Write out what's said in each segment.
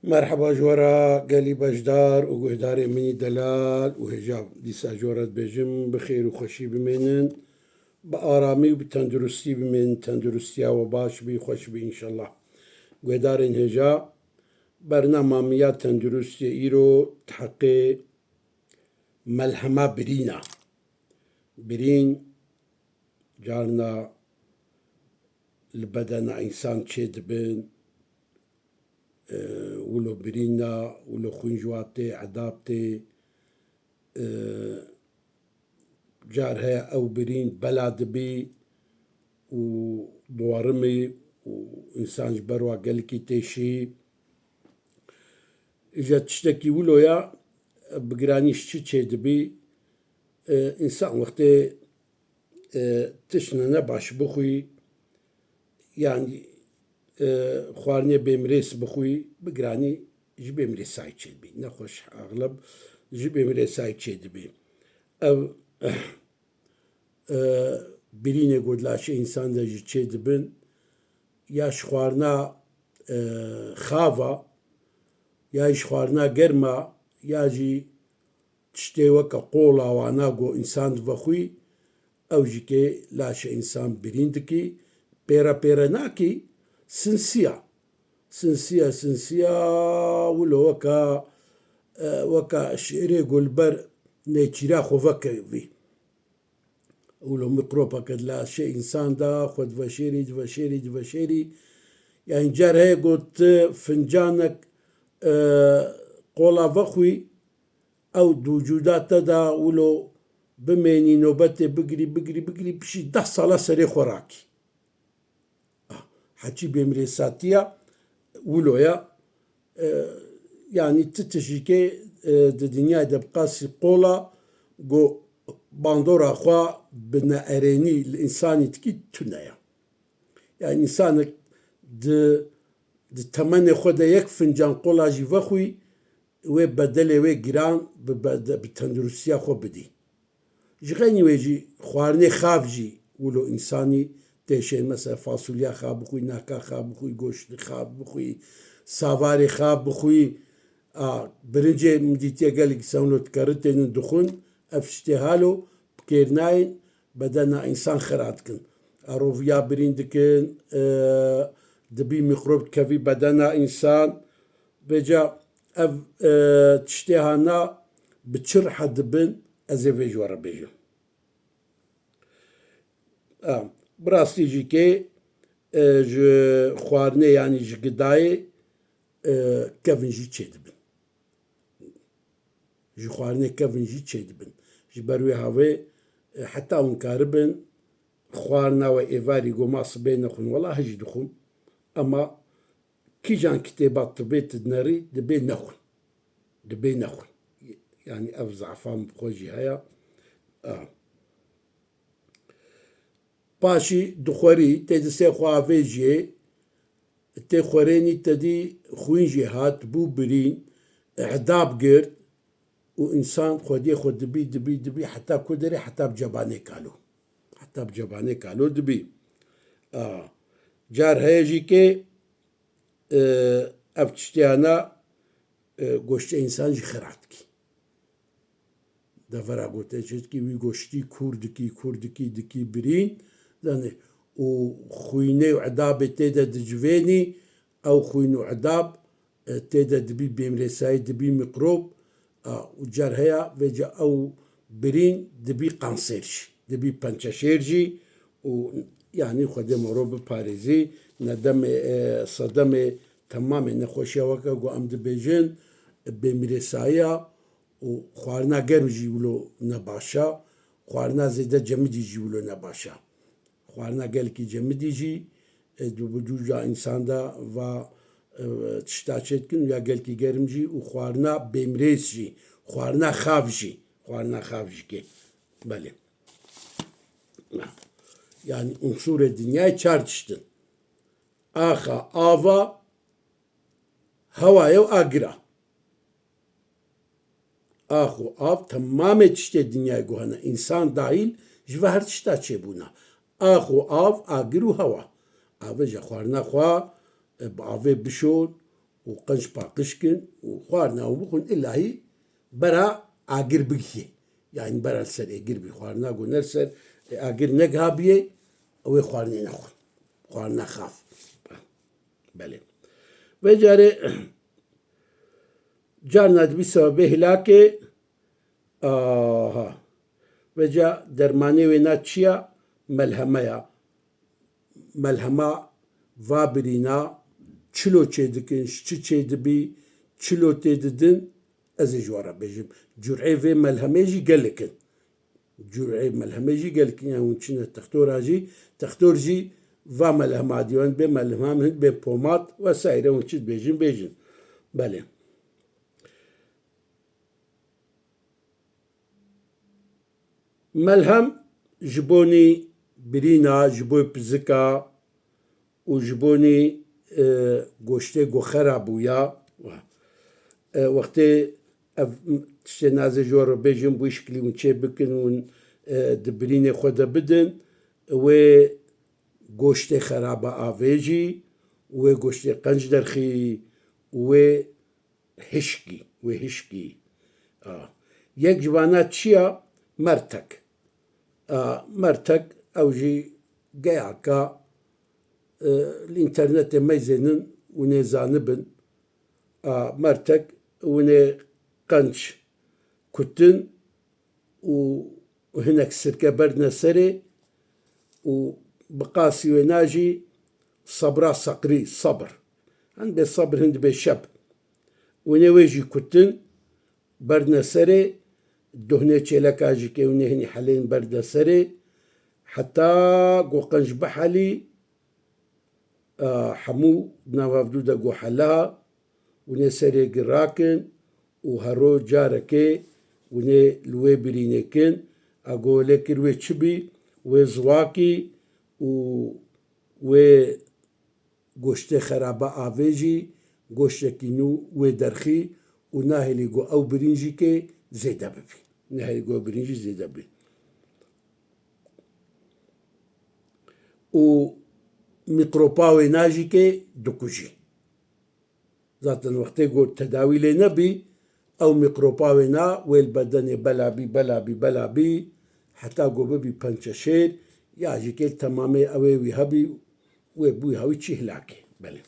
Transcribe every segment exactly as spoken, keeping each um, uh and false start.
Merheba ji we re gelî beşdar û guhdarê min î delal û hêja. Dîsa ji we re dibêjim, bi xêr û xweşî bimênin, bi aramî û bi tenduristî bimênin, tenduristiya we baş bî, xweş bî înşellah. Guhdarên hêja, bernama min ya tenduristiyê îro di heqê melhema birîn a. Birîn carna li bedena însan çêdibin, e, wilo birîn a, wilo xwîn ji wa tê, edab tê, e, car heye ew birîn bela dibî û diwarimî û însan ji ber wa gelekî têşî. Îja tiştekî wilo ya, bi giranî ji çi çêdibî? E, însan wextê, e, tiştine nebaş bixwî, yanî, e, xwarinê bêmirês bixwî, bi giranî ji bêmirêsayî çêdibî. Nexweş, exleb ji bêmirêsayî çêdibî. Ev, e, birînê ku di laşê însan de jî çêdibin, ya ji xwarina, e, xava, ya ji xwarina germa, ya jî tiştê weke qola wana ku însan divexwî, ew jî kê laşê însan birîn dikî, pêre pêre nakî, sinsiya. Sinsiya, sinsiya, wilo weka, e, weka şêrê ku li ber nêçîra xwe vekevî. Wilo mîkropeke di laşê însan de xwe diveşêrî, diveşêrî, diveşêrî. Yanî car heye ku tu fincanek, e, qola vexwî, ew di wicûda te de wilo bimênî, nobetê bigirî, bigirî, bigirî, piştî deh sala serê xwe rakî. Ah, heçî bêmirêsatiya wilo ya. E, yanî ti tişikê, e, di dinyayê de bi qasî qola ku bandora xwe bi neerênî li însanî dikî tune ye. Yanî însanek di, di temenê xwe de yek fincan qola jî vexwî, wê bedelê wê giran bi, bi, bi tenduristiya xwe bidî. Ji xeynî wê jî xwarinê xav jî wilo însanî têşên, mesela fasulya xav bixwî, naka xav bixwî, goştê xav bixwî, savarê xav bixwî. A, birincê min dîtiye gelek însan wilo dikeri tênin dixwin, ev tiştê halo bi kêr nayên, bedena însan xira dikin. Eroviya birîn dikin, e, dibî mîkrob dikevî bedena însan. Vêca ev, e, tiştê hana bi çi rihet dibin, ez ê vê ji we re bêjim. A, bi rastî jî kê, e, ji xwarinê, yanî ji gidayê, e, kevin jî çêdibin. Ji xwarinê kevin jî çêdibin. Ji ber wê havê, e, heta hûn karibin xwarina we êvarî ku ma sibê nexwin, wela hijî dixwim. Ema kîjan kitêba tibê tu dinerî, dibê nexwin. Dibê nexwin. Yanî ev zafan bi xwe jî heye. A. Paşî dixwerî, tê distê xwe avêjiyê, tê xwerênî, te dî xwîn jê hat, bû birîn, edab girt û însan xwediyê xwe dibî, dibî, dibî, heta ku derê, heta bi cebanê kalo. Heta bi cebanê kalo dibî. A, car heye jî kê, e, ev tiştiyana, e, goştê însan jî xira dikî. Devera gote çêdikî, wî goştî kûr dikî, kûr dikî, dikî birîn, zanî, û xwînê û edabê tê de dicivênî, ew xwîn û edab, e, tê de dibî bêmrêsayî, dibî mîkrob, a, û car heya vêca ew birîn dibî kanser jî, dibî pençeşêr jî û, yanî, Xwedê moro biparêzî, nedemê, e, sedemê temamê nexweşiya weke ku em dibêjin, bêmrêsayiya û xwarina germ jî wilo ne baş e, xwarina zêde cemidî jî wilo ne baş e. Xwarina gelekî cemidî jî, e, di wucuda însan de va, e, tişta çêdikin ya gelekî germ jî û xwarina bêmrêz jî, xwarina xav jî, xwarina xav jî kê. Belê. Yanî unsurê dinyayê çar tişt in. Axa, ava, hewa ye û agir e. Ax û av temamê tiştê dinyayê ku hene, însan dahîl, ji ve her tişta çêbûna. Ax û av, agir û hewa. Avê ji xwarina xwe, e, bi avê bişon û qenc paqij kin û xwarina û bixwin, illahî bera agir bigihê. Yanî bera li ser êgir bî, xwarina ku ne li ser, e, agir negiha biyê, ew ê xwarinê nexwin. Xwarina xaf. Belê. Vê carê carna dibî sebebê hilakê, aha. Vêca dermanê wê na çi ya? Melheme ya. Melhema va birîna, çilo çêdikin, ji çi çêdibî, çilo tê didin, ez ê ji we re bêjim. Cur'ê vê melhemê jî gelek in. Cur'ê melhemê jî gelek in, yani hûn çine textora jî, textor jî va melhema dî, wan bê melhem, hin bê pomat vesaire, hûn çi dibêjin, bêjin. Belê. Melhem ji bonî birîna, ji bo pizika û ji bonî, e, goştê ku xera bûya. E, wextê ev tiştê nazê ji we re bêjin, bu şiklî hûn çê bikin, hûn, e, di birînê xwe de bidin, wê goştê xeraba avê jî, wê goştê qenc derxî, wê hişkî, wê hişkî. A. Yek ji vana çi ya? Mertek. A, mertek ew jî geyaka, e, li înternetê meyzênin û nêzanibin. A, mertek hûn ê qenc kutin û hinek sirke berdine serê û bi qasî wê na jî sabra seqrî, sabr. Hin bê sabr, hin dibê şeb. Hûn ê wê jî kutin, berdine serê, duhnê çêleka jî kê hûn ê hinî helên berdine serê, heta ku qenc bihelî, a, hemû di nav hevdû de guhela, hûn ê serê girakin û hero carekê hûn ê li wê birînê kin, a, ku lê kir wê çi bî, wê ziwakî û wê goştê xeraba avê jî goştekî nû wê derxî û nahêlî ku ew birîn jî kê zêde bibî. Nahêlî ku ew birîn jî zêde bibî. Û mîkropa wê na jî kê dikujî. Zaten wextê ku tedawî lê nebî, ew mîkropa wê na wê li bedenê bela bî, bela bî, bela bî, heta ku bibî pençeşêr, ya jî kê temamê ew ê wî hebî, wê bûya wî çî hilakê. Belê.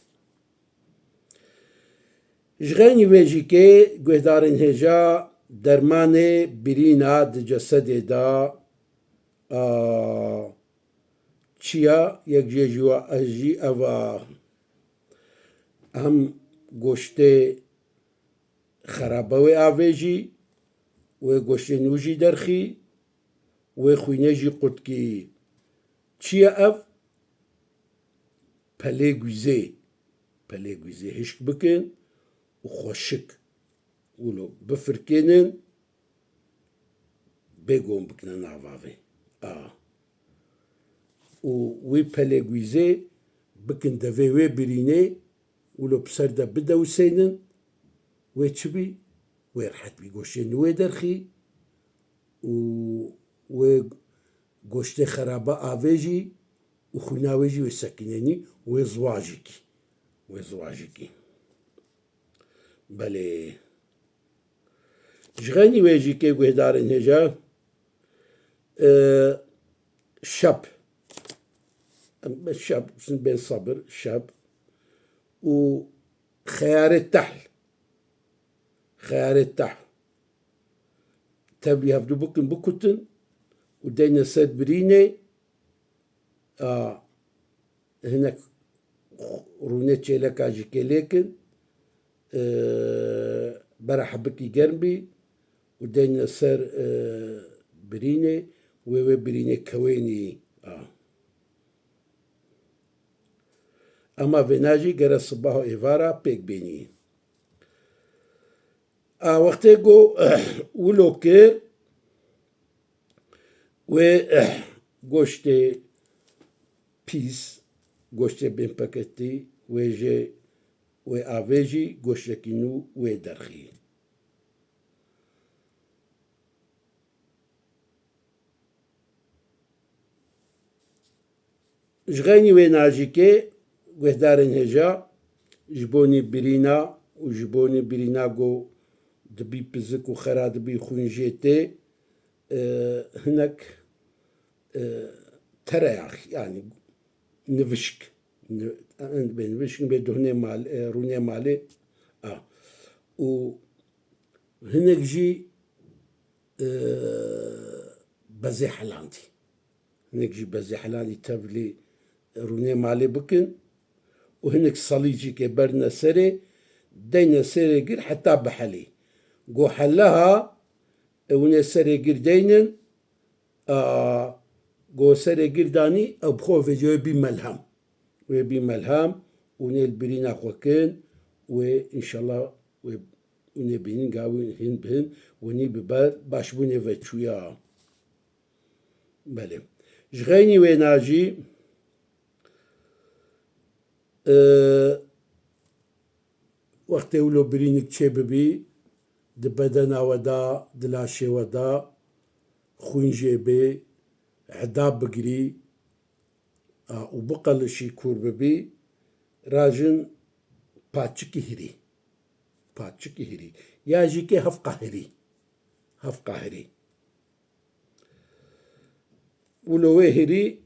Ji xeynî vê jî kê guhdarên hêja dermanê birîna di cesedê de, a, çi ya, yek jê ji wa ez jî ev a, hem goştê xerabe wê avêjî, wê goştê nû jî derxî, wê xwînê jî qutkî. Çi ye ev? Pelê gwîzê. Pelê gwîzê hişk bikin û xweşik wilo bifirkênin, bê gon bikine nav avê. A. Û wî pelê gwîzê bikin devê wê birînê, wilo bi ser de bidewisênin, wê çi bî? Wê rehet bî, goştê nû wê derxî û wê goştê xerabe avêjî û xwîna wê jî wê sekînenî, wê ziwajîkî. Wê ziwajîkî. Belê. Ji xeynî wê jî kê guhdarên hêja, e, şeb. Em şeb, sin bên sabir, şeb. Û xeyarê tehl. Xeyarê tehl. Tevlî hevdû bikin, bikutin û deyne ser birînê. A, hinek rûnê çêleka jî kê lêkin, e, bera hebikî germ bî û deyne ser, e, birînê, wê wê birînê kewênî. A. Ema vêna jî gere sibaha êvara pêk bênî. A, wextê ku wilo kir, wê goştê pîs, goştê bên peketî, wê jê, wê avê jî goştekî nû wê derxî. Ji xeynî wê najîkê guhdarên hêja, ji bonî birîna û ji bonî birîna ku dibî pizik û xera dibî xwîn jê tê, e, hinek, e, tereyax, yanî nivişk, ni-, bê nivişk, bê duhnê mal-, e, rûnê malê, a. Û hinek jî, e, bezê helandî. Hinek jî bezê helandî tevlî rûnê malê bikin û hinek salî jî ke berine serê, deyne serê gir heta bihelî. Go heleha, e, hûnê serê gir deynin, a, go serê gir danî, ew bi xwe vêce wê bî melhem. Wê bî melhem û nê li birîna xwe kin, wê înşallah wê, wê nê bînin gawî hin bi hin, wenî bi ber başbûnê ve çûya. Belê. Ji xeynî wêna jî, e, wextê wilo birînik çê bibî, di bedena we de, di laşê we de xwîn jê bê, eda bigirî, a, û biqelişî kûr bibî, rajin paçikî hirî. Paçikî hirî. Ya jî kê hevqa hirî. Hevqa hirî. Wilo wê hirî,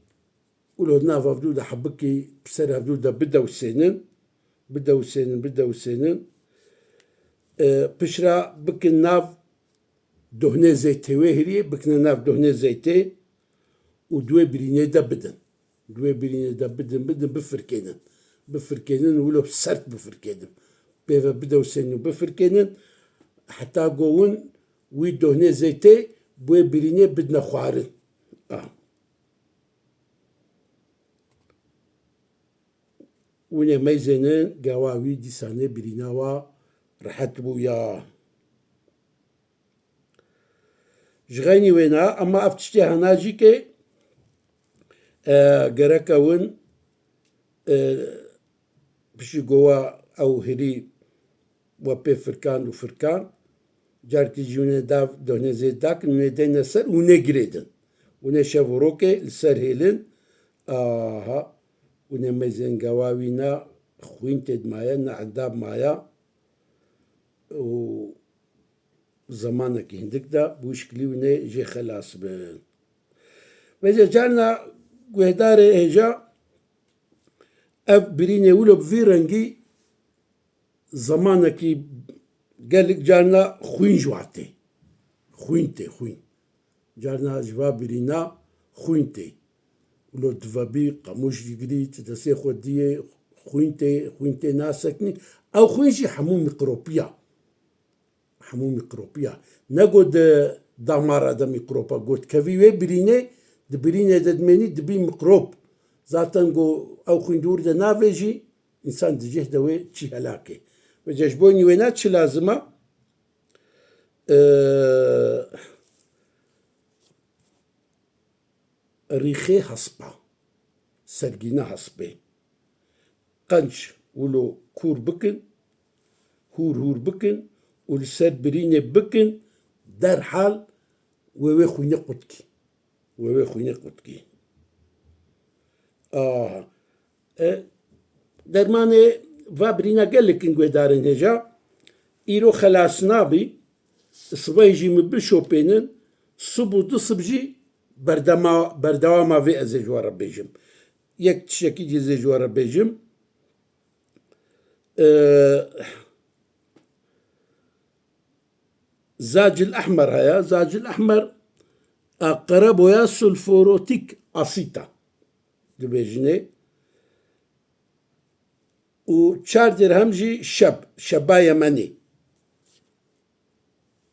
wilo nav hevdû de hebikî bi ser hevdû de bidewsênin, bidewsênin, bidewsênin. E, pişra bikin nav dohnê zeytê wê hirî, bikine nav dohnê zeytê û di wê birînê de bidin. Di wê birînê de bidin, bidin, bifirkênin. Bifirkênin, wilo sert bifirkênin. Pê ve bidewsênin û bifirkênin. Heta go win wî dohnê zeytê bi wê birînê bidine xwarin. A. Wine meyzênin, gawa wî dîsanê birîna wa rehet bû ya. Ji xeynî wêna, ema ev tiştê hena jî ke, e, gereke win, e, piştî gowa ew hirî we pê firkan û firkan, carkî jî wine dav dohnê zêd dakin, wine deyne ser û wine girêdin. Wine şev û rokê li ser hêlin, aha, wine meyzên gawa wîna xwîn tê dimaye, ne edab maya û zemanekî hindik de bi wî şikilî wine jê xelas bin. Vêce carna guhdarê hêja ev birînê wilo bi vî rengî zemanekî gelek carna xwîn ji wa tê. Xwîn tê, xwîn. Carna ji va birîna xwîn tê. Wilo divebî, qamûş digirî, ti destê xwe diyê, xwîn tê, xwîn tê naseknî. Ew xwîn jî hemû mîkropiya. Hemû mîkropiya. Ne got di damara de mîkropa, got kevî wê birînê, di birînê de dimênî, dibî mîkrop. Zaten got ew xwîn dûr de navêjî, însan di cih de wê çi helakê. Vêca ji bo nî wêna çi lazim e? Ee, rîxê hespa, sergîna hespê. Qenc wilo kûr bikin, hûr hûr bikin û li ser birînê bikin, derhal wê wê xwînê qutkî. Wê wê xwînê qutkî. Aha. E, dermanê va birîna gelek in guhdarên hêja. Îro xelas nabî. Sibê jî min bişopênin. Sib û du sib jî berdema-, berdewama vê ez ê ji we re bêjim. Yek tiştekî jî ez ê ji we re bêjim. E, Zacil ehmer heye. Zacil ehmer, e, qereboya sulfurotîk asît e. Dibêjinê. Û çar dirhem jî şeb, şeba Yemenî.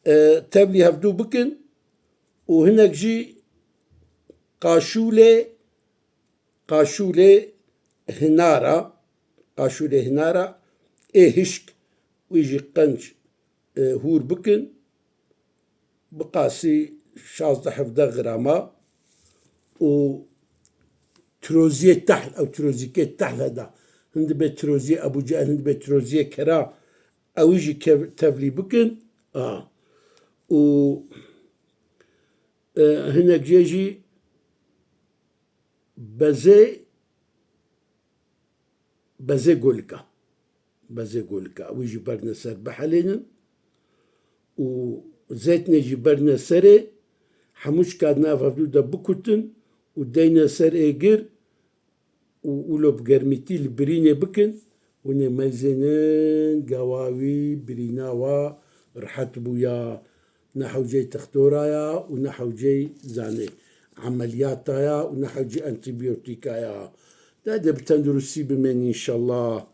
E, tevlî hevdû bikin û hinek jî qaşûlê, qaşûlê hinara, qaşûlê hinara ê hişk, wî jî qenc, e, hûr bikin, bi qasî şazdeh hevdeh grama û tiroziyê tehl, ew tirozîkê tehl heda. Hin dibe tiroziyê Ebû Cehil, hin dibe tiroziyê kera, ew jî kev-, tevlî bikin. A. Û, e, hinek jê jî bezê, bezê golika. bezê golika. Wî jî berine ser bihelênin û zeytnê jî berine serê, hemû çika di nav hevdû de bikutin û deyne ser êgir û wilo bi germîtî li birînê bikin, hûn ê meyzênin gewa wî birîna wa rihet bûya. Ne hewceyî textora ya û ne hewceyî zanê emeliyata ya û ne hewceyî antîbiyotîka ya. De dê bi tenduristî bimên înşallah.